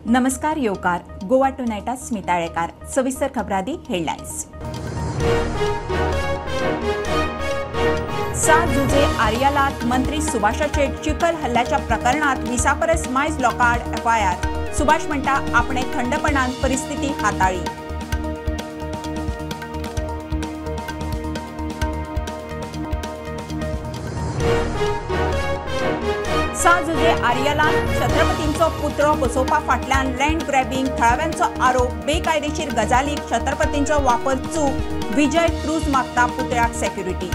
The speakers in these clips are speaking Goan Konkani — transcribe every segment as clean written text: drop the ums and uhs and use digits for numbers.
नमस्कार येवकार गोवा टुनायटात स्मिता आळेकार. सविस्तर खबरादी हेडलायन्स. सांत जुझे आरियालात मंत्री सुभाषाचेर चिखल हल्ल्याच्या प्रकरणात 20 परस मायज लोकांआड एफआयआर. सुभाष म्हणटा आपणे थंडपणान परिस्थिती हाताळ्ळी. सांत जुझे आरियालात छत्रपतींचो पुतळो बसोवपा फाटल्यान लँड ग्रॅबिंग, थळाव्यांचो आरोप, बेकायदेशीर गजालीक छत्रपतींचो वापर चूक, विजय क्रूज मागता पुतळ्याक सेक्युरिटी.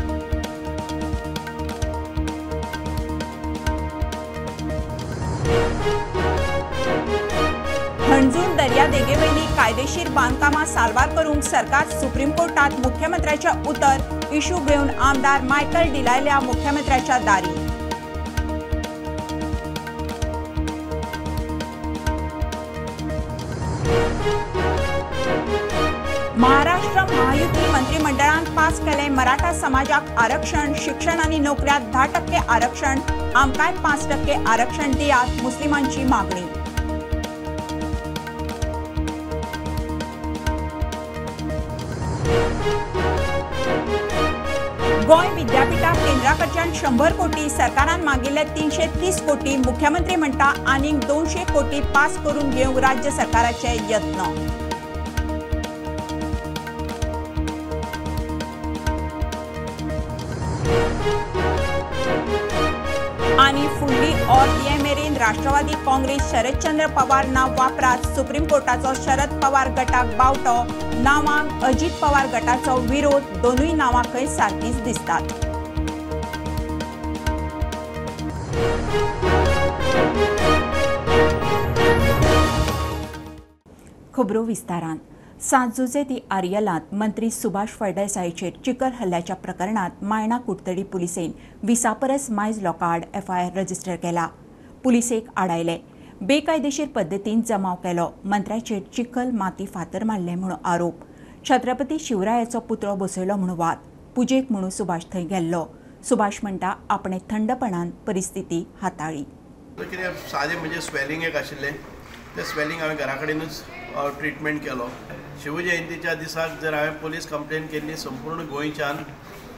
हणजूण दर्यादेगेवयली कायदेशीर बांदकामां साल्वार करूंक सरकार सुप्रीम कोर्टात मुख्यमंत्र्याच्या उतर, इशू घेवन आमदार मायकल डिलायल्या मुख्यमंत्र्याच्या दारी. महाराष्ट्र महायुती मंत्रिमंडळान पास केले मराठा समाजाक आरक्षण, शिक्षण आनी नोकऱ्यात 10% आरक्षण, आमकांय 5% आरक्षण दियात, मुस्लिमांची मागणी. गोंय विद्यापीठाक केंद्रा कडच्यान 100 कोटी, सरकारान मागिल्ले 330 कोटी, मुख्यमंत्री म्हणटा आनीक 200 कोटी पास करून घेवंक राज्य सरकाराचे यत्न. आनी फुडली और ये मेरेन राष्ट्रवादी काँग्रेस शरदचंद्र पवार नाव वापरात, सुप्रीम कोर्टाचो शरद पवार गटाक बावटो, नावांक अजित पवार गटाचो विरोध, दोनूय नावां खंय सारकीच दिसतात. खबरो विस्तारान. सांत जुझे दी आरियलांत मंत्री सुभाष फळदेसायचेर चिखल हल्ल्याच्या प्रकरणात मायणा कुडतडी पुलिसेन 20 परस मायज लोकांआड एफआयआर रजिस्टर केला. पुलिसेक आडायले, बेकायदेशीर पद्दतीन जमाव केलो, मंत्र्याचेर चिखल माती फातर मारले म्हूण आरोप, छत्रपती शिवरायाचो पुतळो बसयलो म्हूण वाद, पुजेक म्हणून सुभाष थंय गेल्लो. सुभाष म्हणटा आपणे थंडपणान परिस्थिती हाताळ्ळी. कितें सादें म्हणजे स्वेलिंग एक आशिल्लें, तें स्वेलिंग हांवें घरा कडेनूच ट्रिटमेंट केलो. शिवजयंतीच्या दिसाक जर हांवें पोलीस कंप्लेन केल्ली, संपूर्ण गोंयच्यान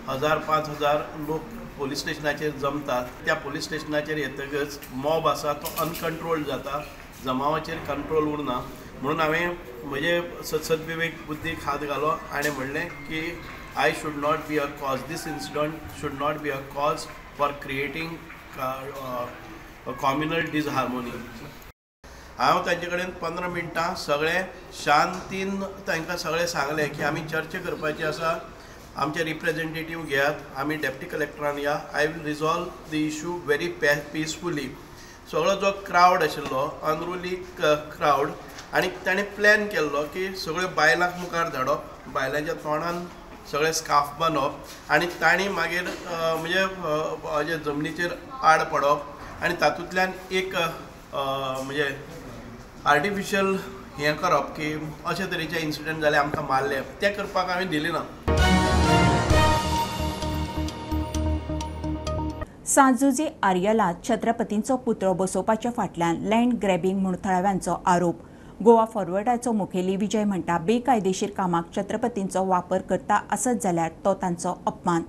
1000 5000 लोक पोलीस स्टेशनाचेर जमतात. त्या पोलीस स्टेशनाचेर येतकच मॉब आसा तो अनकंट्रोल्ड जाता, जमावाचेर कंट्रोल उरना. म्हणून हांवें म्हजे सदविवेक बुद्दीक हात घालो आनी म्हणलें की I should not be a cause, this incident should not be a cause for creating communal disharmony. हांव तांचे कडेन 15 मिनटां सगळें शांतीन तांकां सगळें सांगलें की आमी चर्चा करपाची आसा, आमचे रिप्रेझेंटेटीव घेयात, आमी डेप्टी कलेक्टरान या, I will resolve the issue very peacefully. सगळो जो क्रावड आशिल्लो अनरुली क्रावड, आनी ताणें प्लॅन केल्लो की सगळ्यो बायलांक मुखार धाडप, बायलांच्या तोंडान सगळे स्कार्फ बांदप आनी तांणी मागीर म्हणजे जमनीचेर आड पडप आनी तातूंतल्यान एक म्हणजे आर्टिफिशियल हें करप की अशे तरेचे इन्सिडंट जाले, आमकां मारले, तें करपाक हांवें दिलें ना. सांत जुझे आरियलात छत्रपतींचो पुतळो बसोवपाच्या फाटल्यान लँड ग्रॅबिंग म्हूण थळाव्यांचो आरोप. गोवा फॉरवर्डाचो मुखेली विजय म्हणटा बेकायदेशीर कामाक छत्रपतींचो वापर करता आसत जाल्यार तो तांचो अपमान.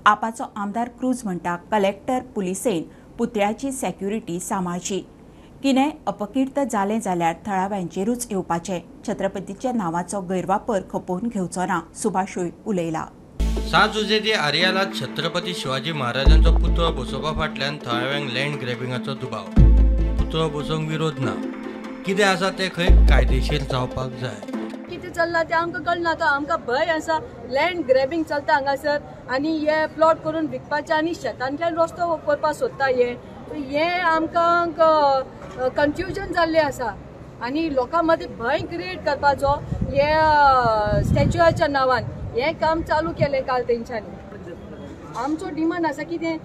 आपाचो आमदार क्रूज म्हणटा कलेक्टर पुलिसेन पुतळ्याची सेक्युरिटी सांबाळची, कितेंय अपकीर्त जालें जाल्यार थळाव्यांचेरूच येवपाचें, छत्रपतीच्या नांवाचो गैरवापर खपोवन घेवचो ना, सुभाषूय उलयला. सांत जुझे दी आरियालात छत्रपती शिवाजी महाराजांचो पुतळो बसोवपा फाटल्यान थळाव्यांक लँड ग्रॅबिंगाचो दुबाव. पुतळो बसोवंक विरोध ना, कितें आसा तें खंय कायदेशीर जावपाक जाय. कितें चल्लां तें आमकां कळना, आतां आमकां भंय आसा, लँड ग्रॅबिंग चलता हांगासर आनी हे प्लॉट करून विकपाचे आनी शेतांतल्यान रस्तो करपाक सोदता. हे हें आमकां कन्फ्युजन जाल्लें आसा आनी लोकां मदीं भंय क्रिएट करपाचो हे स्टॅच्युआच्या नांवान हें काम चालू केलें काल तेंच्यांनी. आमचो डिमांड आसा कितें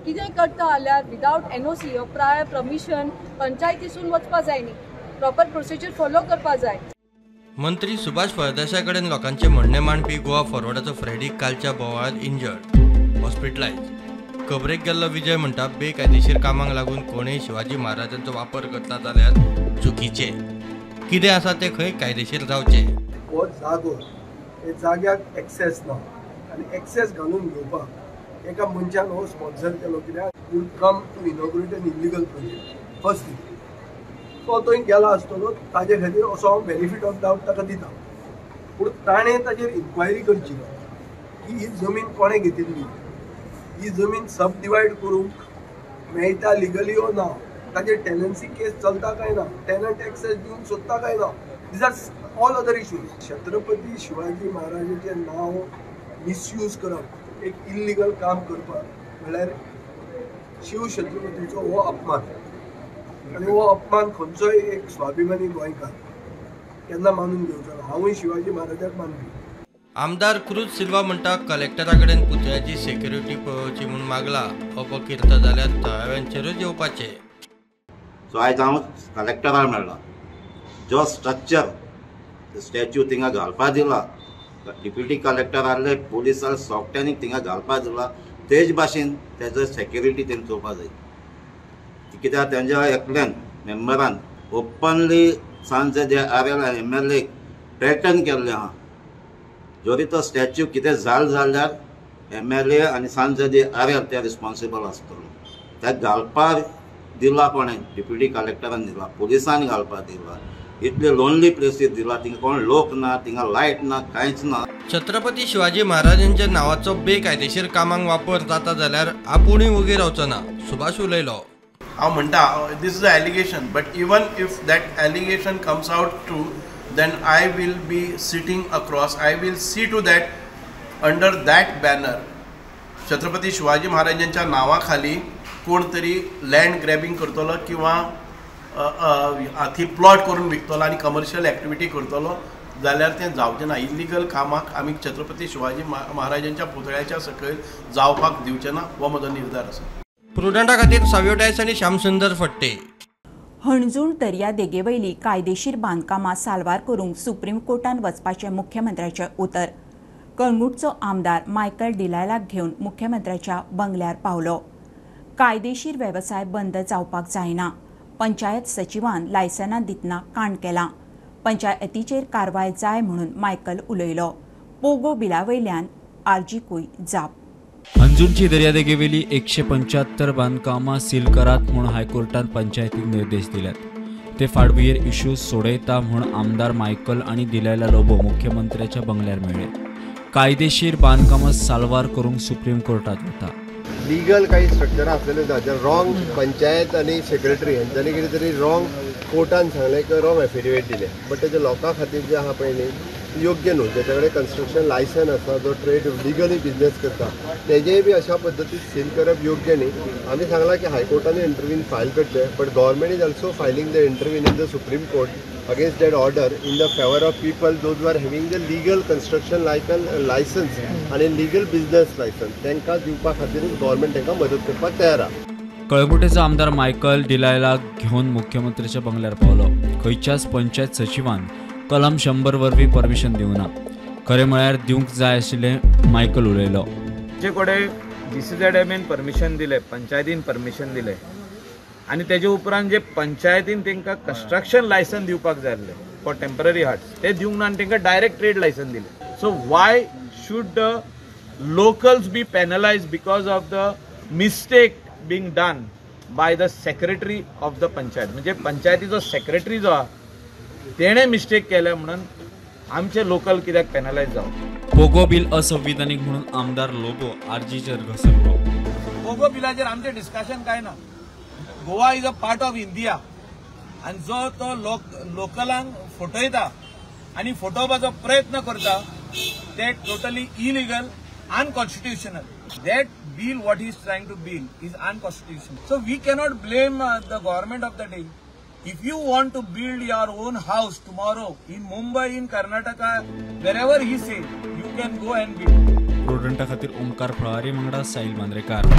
कितें करता जाल्यार विदावट एनओसी or prior permission पंचायतीसून वचपा जाय न्ही, प्रॉपर प्रोसिजर फॉलो करपा जाय. मंत्री सुभाष फळदेसाय कडेन लोकांचे म्हणणें मांडपी गोवा फॉरवर्डाचो फ्रेडी कालच्या बोवाळांत इंजर्ड, हॉस्पिटलायज. खबरेक गेल्लो विजय म्हणटा बेकायदेशीर कामांक लागून कोणूय शिवाजी महाराजांचो वापर करता जाल्यार चुकीचें, कितें आसा तें खंय कायदेशीर जावचें। हो जागो हे जाग्याक एक्सेस ना आनी एक्सेस घालून घेवपाक एका मनशान हो स्पॉन्सर केलो कित्याक you come to inaugurate an illegal project first thing. तो थंय गेला आसतलो ताजे खातीर असो हांव बेनिफीट ऑफ डावट ताका दिता, पूण ताणें ताजेर इन्क्वायरी करची की ही जमीन कोणें घेतिल्ली, ही जमीन सब डिवायड करूंक मेळटा लिगली ओ ना, ताजेर टेनन्सी केस चलता काय ना, टेनंट एक्सेस दिवंक सोदता काय ना, these are all other issues. Chhatrapati Shivaji महाराजाचें नांव मिसयूज करप, एक इल्लिगल काम करपाक म्हणल्यार शिव छत्रपतीचो हो अपमान, आनी हो अपमान खंयचोय एक स्वाभिमानी गोंयकार केन्ना मानून घेवचो ना। हांवूय शिवाजी महाराजाक मानपी। आमदार क्रूज सिल्वा म्हणटा कलेक्टरा कडेन पुतळ्याची सेक्युरिटी पळोवची म्हूण मागला, अपकीर्त जाल्यार थळाव्यांचेरूच येवपाचें। सो आयज हांव कलेक्टराक मेळ्ळा, जो स्ट्रक्चर स्टॅच्यू थिंगा घालपा दिला, डिप्युटी कलेक्टर आहले, पोलीस आहले, सॉफ्टॅनी थिंगा घालपा दिला, तेज भाशेन तेजो सेक्युरिटी तेणी चोवपा जाय। कित्याक तेंच्या एकल्यान मेंबरान ओपनली सांजे जे आर एल आनी एम एल एक थ्रेटन केल्लें आहा, जरी तो स्टॅच्यू कितें जाल जाल्यार एम एल ए आनी सांजे जे आर एल ते रिस्पॉन्सिबल आसतलो। ते घालपाक दिला कोणें, डिप्युटी कलेक्टरान दिला, पोलिसांनी घालपाक दिला, इतले लोनली प्लेसीर दिला, थिंगा कोण लोक ना, थिंगा लायट ना, कांयच ना। छत्रपती शिवाजी महाराजांच्या नांवाचो बेकायदेशीर कामांक वापर जाता जाल्यार आपुणूय वोगी रावचो ना, सुभाष उलयलो। हांव म्हणटा this is a allegation, but even if that allegation comes out true then I will be sitting across, I will see to that under that banner Chhatrapati Shivaji महाराजांच्या नांवा खाली कोण तरी लँड ग्रॅबिंग करतलो किंवा थंय प्लॉट करून विकतलो आनी कमर्शियल एक्टिविटी करतलो जाल्यार तें जावचें ना। इल्लिगल कामाक आमी छत्रपती शिवाजी महाराजांच्या पुतळ्याच्या सकयल जावपाक दिवचें ना, हो म्हजो निर्धार आसा। प्रुडंटा खातीर सावियो डायस आनी श्यामसुंदर फट्टे। हणजूण दर्यादेगेवयली कायदेशीर बांदकामां साल्वार करूंक सुप्रीम कोर्टान वचपाचें मुख्यमंत्र्याचें उतर। कळंगूटचो आमदार मायकल डिलायलाक घेवन मुख्यमंत्र्याच्या बंगल्यार पावलो। कायदेशीर वेवसाय बंद जावपाक जायना, पंचायत सचिवान लायसनां दितना कांड केलां, पंचायतीचेर कारवाय जाय म्हणून मायकल उलयलो। पोगो बिलावयल्यान आरजीकूय जाप। हणजूणची दर्यादेगेवेली 175 बांदकामां सील करात म्हूण हायकोर्टान पंचायतीक निर्देश दिल्यात। ते फाटभुंयेर इश्यू सोडयता म्हूण आमदार मायकल आनी दिलायला लोबो मुख्यमंत्र्याच्या बंगल्यार मेळ्ळे। कायदेशीर बांदकामां साल्वार करूंक सुप्रीम कोर्टात वता। लिगल काही स्ट्रक्चर आसलेले ना, जर रॉंग पंचायत आनी सेक्रेटरी हेंच्यांनी कितें तरी रॉंग कोर्टान सांगलें किंवा रॉंग एफिडेवीट दिलें, बट तेजे लोकां खातीर जें आहा पळय न्ही योग्य न्हू। जेच्या कडेन कन्स्ट्रक्शन लायसन आसा, जो ट्रेड लिगली बिजनेस करता, तेजेय बी अशा पद्दतीन सील करप योग्य न्ही। आमी सांगलां की हायकोर्टान इंटरवीन फायल करचें, but government is also filing the intervene in the Supreme Court against that order in the favour of people those who are having the legal construction licence आनी लिगल बिजनेस लायसन्स तांकां दिवपा खातीरूच गव्हर्मेंट तांकां मदत करपाक तयार आसा। कळंगूटेचो आमदार मायकल डिलायलाक घेवन मुख्यमंत्र्याच्या बंगल्यार पावलो। खंयच्याच पंचायत सचिवान कलम 100 वरवीं परमिशन दिवना, खरें म्हळ्यार दिवंक जाय आशिल्लें, मायकल उलयलो। जे कडेन GCZM permission दिलें, पंचायतीन परमिशन दिलें आनी तेजे उपरांत जे पंचायतीन तांकां कन्स्ट्रक्शन लायसन दिवपाक जाय आसलें फॉर टेम्पररी हट्स, ते दिवंक ना आनी तांकां डायरेक्ट ट्रेड लायसन दिलें। So why should the locals be penalise because of the mistake being done by the secretary of the panchayat? म्हणजे पंचायतीचो सेक्रेटरी जो आहा तेणें मिस्टेक केल्या म्हणून आमचे लोकल कित्याक पेनलायज जावं? पोगो बिल असंविधानीक म्हणून आमदार लोबो आरजीचेर घसरलो। पोगो बिलाचेर आमचें डिस्कशन कांय ना। Goa is a part of India आनी जो तो लोकलांक फटयता आनी फटोवपाचो प्रयत्न करता ते totally illegal, unconstitutional. That bill what he is trying to bill is unconstitutional. So we cannot blame the government of the day. If you want to build your own house tomorrow in Mumbai, in Karnataka, wherever he say, you can go and build. प्रुडंटा खातीर ओमकार फळारी वांगडा साहिल मांद्रेकार।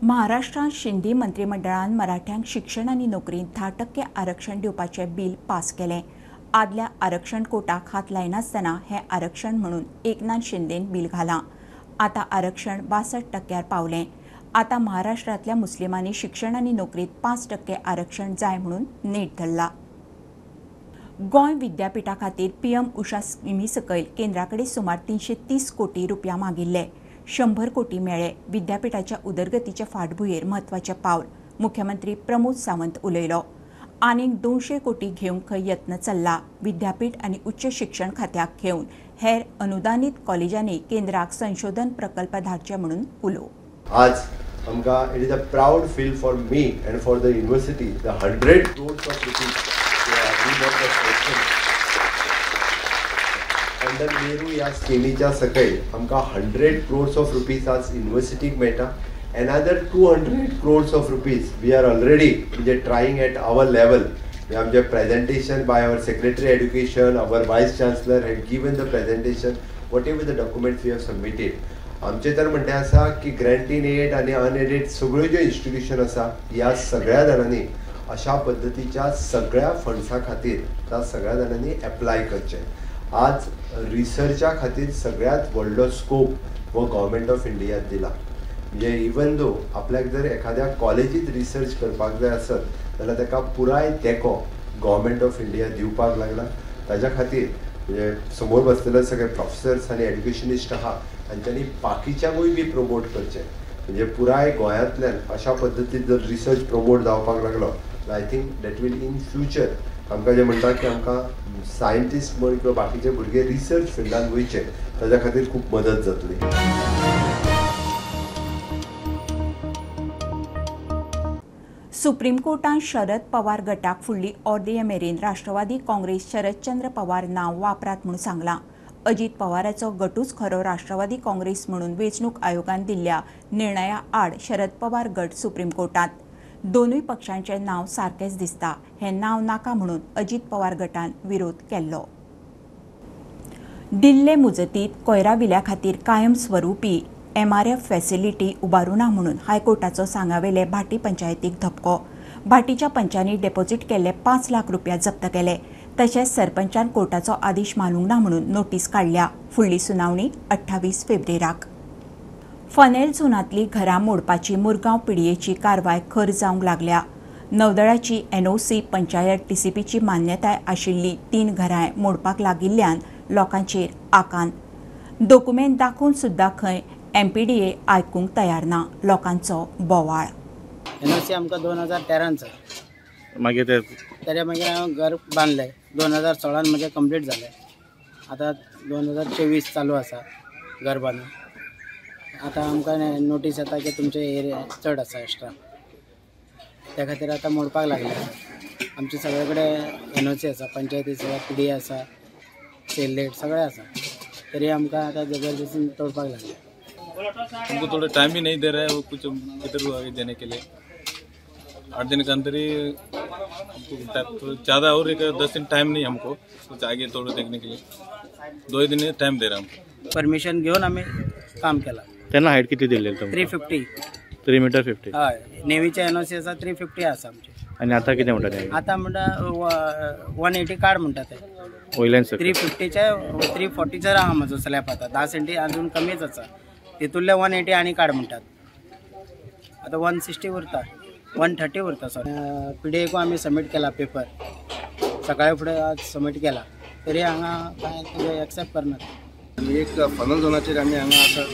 महाराष्ट्रांत शिंदे मंत्रिमंडळान मराठ्यांक शिक्षण आनी नोकरींत 10% आरक्षण दिवपाचें बिल पास केलें। आदल्या आरक्षण कोटाक हात लायनासतना हें आरक्षण म्हणून एकनाथ शिंदेन बिल घालां। आतां आरक्षण 62% पावलें. आतां महाराष्ट्रांतल्या मुस्लिमांनी शिक्षण आनी नोकरीत 5% आरक्षण जाय म्हणून नेट धरला. गोंय विद्यापीठा खातीर पीएम उषा स्किमी सकयल केंद्रा कडेन सुमार 330 कोटी रुपया मागिल्ले. 100 कोटी मेळ्ळे. विद्यापीठाच्या उदरगतीचे फाटभुंयेर म्हत्वाचें पावल. मुख्यमंत्री प्रमोद सावंत उलयलो. आनीक 200 कोटी घेवंक खंय यत्न चल्ला. विद्यापीठ आनी उच्च शिक्षण खात्याक घेवन हेर अनुदानीत कॉलेजांनी केंद्राक संशोधन प्रकल्प धाडचे म्हणून उलो. आज आमकां it is a proud feel for me and for the university the 100 crores of rupees under Nehru ह्या स्किमीच्या सकयल आमकां 100 क्रोर्स ऑफ रुपीज आज युनिवर्सिटीक मेळटा. Another 200 crores of rupees we are already म्हणजे trying at our level. आमचे presentation by our secretary education, our vice chancellor had given the presentation, whatever the documents we have submitted. आमचें तर म्हणणें आसा की ग्रँट इन एड आनी अनएडेड सगळ्यो ज्यो इन्स्टिट्यूशन आसा ह्या सगळ्या जाणांनी अशा पद्दतीच्या सगळ्या फंड्सा खातीर त्या सगळ्या जाणांनी एप्लाय करचें. आज रिसर्चा खातीर सगळ्यांत व्हडलो स्कोप हो गव्हर्मेंट ऑफ इंडियान दिला. म्हणजे इवन दो आपल्याक जर एखाद्या कॉलेजीत रिसर्च करपाक जाय आसत जाल्यार ताका पुराय तेंको गव्हर्मेंट ऑफ इंडिया दिवपाक लागला. ताज्या खातीर म्हणजे समोर बसलेले सगळे प्रोफेसर्स आनी एड्युकेशनिस्ट आहा तांच्यांनी बाकीच्यांकूय बी प्रमोट करचें. म्हणजे पुराय गोंयांतल्यान अशा पद्दतीन जर रिसर्च प्रमोट जावपाक लागलो I think that will in future आमकां जें म्हणटा की आमकां सायंटिस्ट म्हण किंवा बाकीचे भुरगे रिसर्च फिल्डान वयचे ताज्या खातीर खूब मदत जातली. सुप्रीम कोर्टान शरद पवार गटाक फुडली ऑर्दे मेरेन राष्ट्रवादी काँग्रेस शरदचंद्र पवार नांव वापरात म्हूण सांगलां. अजीत पवाराचो गटूच खरो राष्ट्रवादी काँग्रेस म्हणून वेंचणूक आयोगान दिल्ल्या निर्णया आड शरद पवार गट सुप्रीम कोर्टांत. दोनूय पक्षांचें नांव सारकेंच दिसता. हें नांव नाका म्हणून अजीत पवार गटान विरोध केल्लो. दिल्ले मुजतीत कोयरा विल्या खातीर कायमस्वरूपी एमआरएफ फॅसिलिटी उबारूना म्हणून हायकोर्टाचो सांगावेले भाटी पंचायतीक धपको. भाटीच्या पंचांनी डेपॉझिट केल्ले 5 लाख रुपया जप्त केले. तशेंच सरपंचान कोर्टाचो आदेश मानूंक ना म्हणून नोटीस काडल्या. फुडली सुनावणी 28 फेब्रुवारीक. फनेल झोनांतली घरां मोडपाची मुरगांव पिडयेची कारवाय खर जावंक लागल्या. नौदळाची एनओसी पंचायत टीसीपीची मान्यताय आशिल्ली 3 घरांय मोडपाक लागिल्ल्यान लोकांचेर आकांत. दोकुमेंत दाखोवन सुद्दां खंय एमपीडीए आयकूंक तयार ना. लोकांचो बोवाळ. एनओसी आमकां 2013 जाय. मागीर तेज्या मागीर हांवें घर बांदलें. 2016 म्हजें कंप्लीट जालें. आतां 2024 चालू आसा घर बांदून. आतां आमकां नोटीस येता की तुमचे एरिया चड आसा एक्स्ट्रा, त्या खातीर आतां मोडपाक लागले. आमचे सगळे कडेन एनओसी आसा, पंचायती आसा, पीडीए आसा, सेल सगळें आसा, तरी आमकां आतां जबरदस्तीन तोडपाक लागले. हमको थोड़ा टाइम भी नहीं दे रहा है वो कुछ किधर आगे देने के लिए. 8 दिन के अंदर ही हमको ज़्यादा और एक 10 दिन टाइम नहीं हमको कुछ आगे थोड़ा देखने के लिए. 2 दिन टाइम दे रहा हमको. परमिशन घेऊन आम्ही काम केला. त्यांना हाईट किती दिलेली? 350. 3 मीटर 50. हय, नेव्हीचे एनओसी आसा 350 आसा आमचे. आणि आता किती म्हणतात? आता म्हणटा 180 काड म्हणटा ते. वयल्यान 350चे 340चेर आहा म्हजो स्लॅब. आतां 10 सेंटी अजून कमीच आसा, तितूंतले 180 आनी काड म्हणटात. आतां 160 उरता, 130 उरता. सॉरी, पीडीएको आमी सबमीट केला पेपर सकाळी फुडें आज सबमीट केला, तरी हांगा कांय एक्सेप्ट करनात. आमी एक फनल झोनाचेर आमी हांगा आसा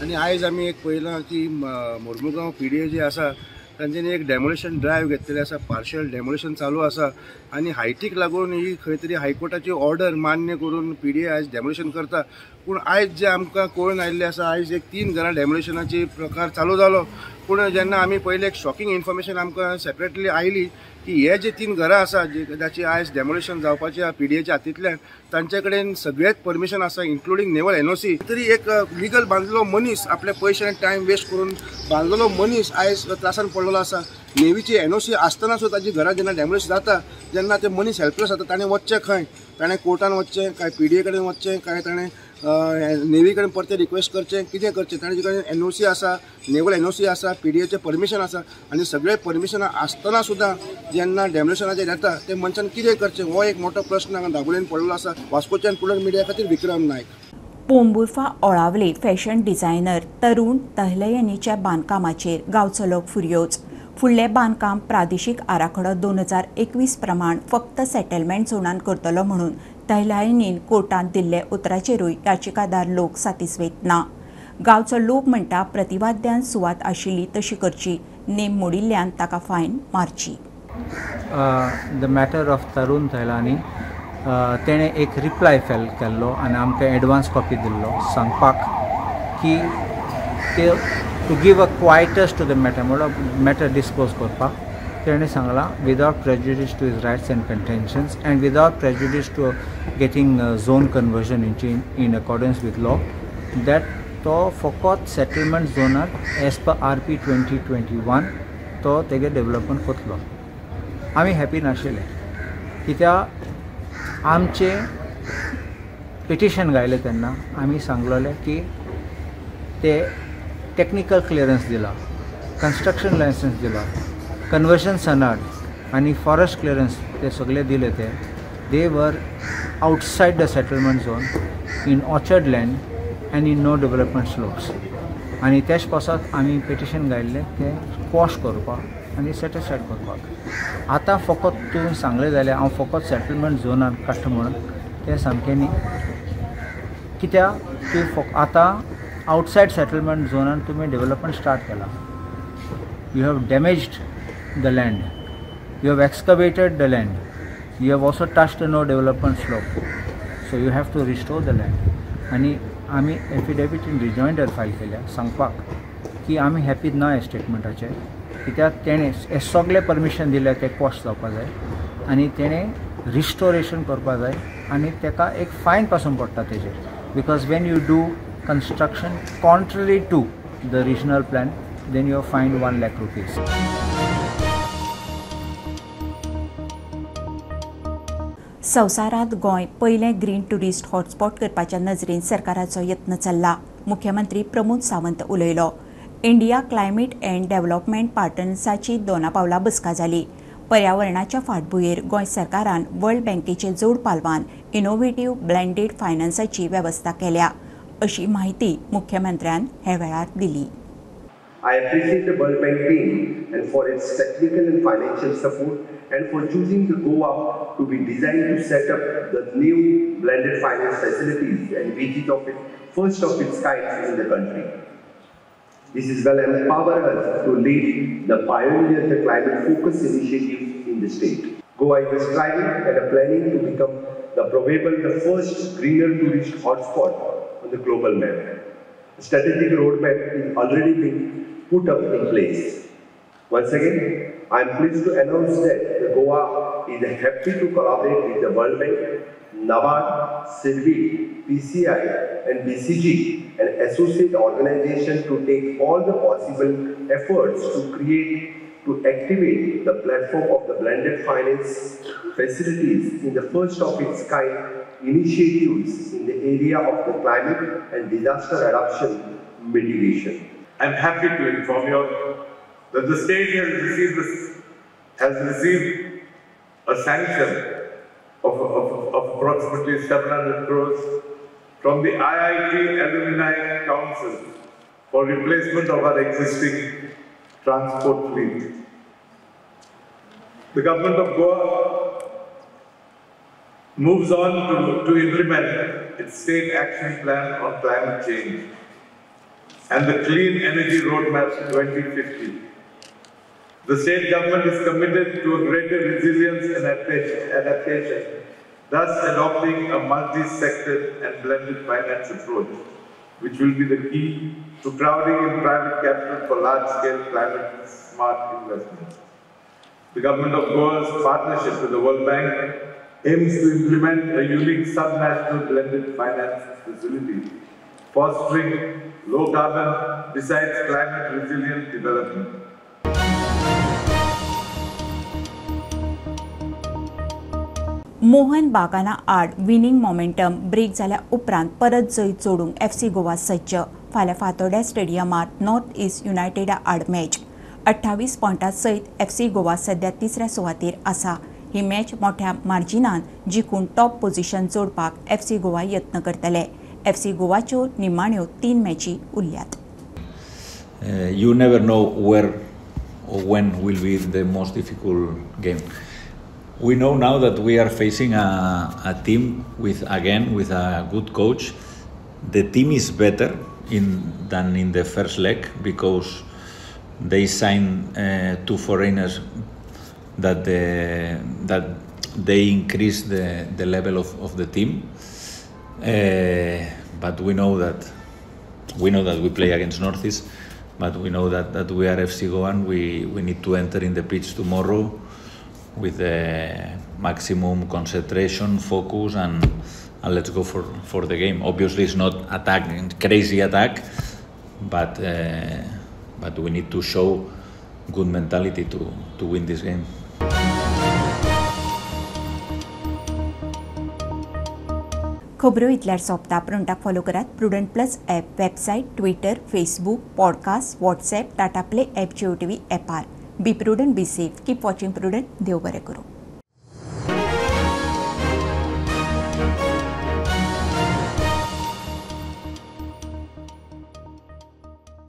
आनी आयज आमी एक पळयलां की मोर्मुगांव पीडीए जे आसा तांच्यांनी एक डेमोलिशन ड्रायव्ह घेतलेली आसा. पार्शल डेमोलिशन चालू आसा आनी हायटीक लागून ही खंय तरी हायकोर्टाची ऑर्डर मान्य करून पीडीए आयज डेमोलिशन करता. पूण आयज जे आमकां कळून आयिल्लें आसा, आयज एक 3 घरां डेमोलिशनाची प्रकार चालू जालो. पूण जेन्ना आमी पयलें एक शॉकिंग इन्फॉर्मेशन आमकां सेपरेटली आयली की हे जे 3 घरां आसा जाची आयज डेमोलिशन जावपाची पीडीएच्या हातींतल्यान, तांचे कडेन सगळेच परमिशन आसा इन्क्लुडींग नेवल एनओसी. तरी एक लिगल बांदलेलो मनीस आपले पयशे आनी टायम वेस्ट करून बांदलेलो मनीस आयज त्रासान पडलेलो आसा. नेवीची एनओसी आसतना सुद्दां ताजी घरां जेन्ना डॅमोलिश जाता तेन्ना ते मनीस हेल्पलेस जाता. ताणें वचचें खंय? ताणें कोर्टान वचचें काय पीडीए कडेन वचचें काय ताणें नेवी कडेन परतें रिक्वेस्ट करचें, कितें करचें? ताणें जे कडेन एनओसी आसा, नेवल एनओसी आसा, पीडीएचें परमिशन आसा आनी सगळें परमिशन आसतना सुद्दां जेन्ना डॅमोलिशनाचेर येता ते मनशान कितें करचें हो एक मोठो प्रश्न हांगा दाबोळीन पडलेलो आसा. वास्कोच्यान प्रुडंट मिडिया खातीर विक्रम नायक. पोंबुर्फा ओळावले फॅशन डिझायनर तरुण तहलयनीच्या बांदकामाचेर गांवचो लोक फुरयोज. फुडलें बांदकाम प्रादेशीक आराखडो 2021 प्रमाण फक्त सेटलमेंट झोनान करतलो म्हणून तहलयनीन कोर्टांत दिल्ले उतराचेरूय याचिकादार लोक सातिस्वेत ना. गांवचो लोक म्हणटा प्रतिवाद्यान सुवात आशिल्ली तशी करची, नेम मोडिल्ल्यान ताका fine मारची. The matter of Tarun Tahiliani तेणें एक रिप्लाय फायल केल्लो आनी आमकां एडवान्स कॉपी दिल्लो सांगपाक की ते to give a quietus to the matter म्हणल्यार मॅटर डिस्पोज करपाक. तेणें सांगलां without prejudice to his rights and contentions and without prejudice to getting zone conversion in accordance with law that तो फकत सेटलमेंट झोनार एज पर RP 2021 तो तेगे डेवलपमेंट करतलो. आमी हॅपी नाशिल्ले कित्याक आमचे पिटिशन घायलें तेन्ना आमी सांगलेलें की ते टॅक्निकल क्लियरन्स दिला, कन्स्ट्रक्शन लायसन्स दिला, कन्वर्जन सनाड आनी फॉरेस्ट क्लियरन्स ते सगळे दिले ते they were outside the settlement zone in orchard land and in no development slopes. आनी तेच पासत आमी पिटिशन घायल्लें तें क्वॉश करपाक आनी सेटिस्फायड करपाक. आतां फकत तूं सांगलें जाल्यार हांव फकत सेटलमेंट झोनान काडटा म्हणून तें सामकें न्ही, कित्याक तूं आतां आवटसायड सेटलमेंट झोनान तुमी डेवलपमेंट स्टार्ट केलां. You have damaged the land, you have excavated the land, you have also touched no development slope, so you have to restore the land. आनी आमी एफिडेवीट इन रिजॉयंडर फायल केल्या सांगपाक की आमी हॅपी ना ह्या स्टेटमेंटाचेर, कित्याक तेणें हे सगळें परमिशन दिलें तें क्वॉश जावपा जाय आनी तेणें रिस्टोरेशन करपा जाय आनी तेका एक फायन पासून पडटा तेजेर, because when you do construction contrary to the regional plan then you are fined 1 lakh rupees. संवसारांत गोंय पयलें ग्रीन ट्युरिस्ट हॉटस्पॉट करपाच्या नजरेन सरकाराचो यत्न चल्ला, मुख्यमंत्री प्रमोद सावंत उलयलो. इंडिया क्लायमेट अँड डेव्हलपमेंट पार्टनर्साची दोनापावला बसका जाली. पर्यावरणाच्या फाटभुंयेर गोंय सरकारान वर्ल्ड बँकेचे जोड पालवान इनोव्हेटिव्ह ब्लेंडेड फायनान्साची वेवस्था केल्या अशी माहिती मुख्यमंत्र्यान हे वेळार दिली. I appreciate the World Bank team and for its technical and financial support and for choosing the Goa to be designed to set up the new blended finance facilities and which is of its first of its kind in the country. This is well empower us to lead the pioneer the climate focus initiatives in the state. Goa is striving and planning to become the probable the first greener tourist hotspot on the global map. A strategic roadmap is already being put up in place. Once again, I am pleased to announce that the Goa is happy to collaborate with the World Bank, NABARD, SIDBI, PCI and BCG and associate organizations to take all the possible efforts to create, to activate the platform of the blended finance facilities in the first of its kind initiatives in the area of the climate and disaster adaptation mitigation. I am happy to inform you that the state has received a sanction of approximately 700 crores from the IIT Alumni Council for replacement of our existing transport fleet. The government of Goa moves on to implement its state action plan on climate change and the Clean Energy Roadmap 2050. The state government is committed to a greater resilience and adaptation, thus adopting a multi-sector and blended finance approach, which will be the key to crowding in private capital for large-scale climate smart investments. The government of Goa's partnership with the World Bank aims to implement a unique subnational blended finance facility, fostering low carbon besides climate resilient development. Mohan बागाना आड विनिंग मोमेंटम ब्रेक जाल्या उपरांत परत जैत जोडूंक FC Goa सज्ज. फाल्यां फातोड्ड्या स्टेडियमार नॉर्थ ईस्ट युनायटेडा आड मॅच. 28 पॉयंटां सयत FC Goa सध्या तिसऱ्या सुवातेर आसा. ही मॅच मोठ्या मार्जिनान जिखून टॉप पोझिशन जोडपाक FC Goa यत्न करतले. एफसी गोवाच्यो निमाण्यो 3 मॅची उरल्यात. You never know where or when will be the most difficult game. We know now that we are facing a team with a good coach. The team is better than in the first leg because they signed 2 foreigners that they increase the level of the team. But we know that we play against Northeast, but we know that we are FC Goa and we need to enter in the pitch tomorrow with the maximum concentration, focus, and let's go for the game. Obviously, it's not attack, crazy attack, but we need to show good mentality to win this game. खबरो इतल्यार सोंपता. प्रुडंटाक फॉलो करात Prudent plus app, website, Twitter, Facebook, podcast, WhatsApp, Tata Play app, Jio TV ॲपार. Be prudent, be safe, keep watching Prudent. देव बरें करूं.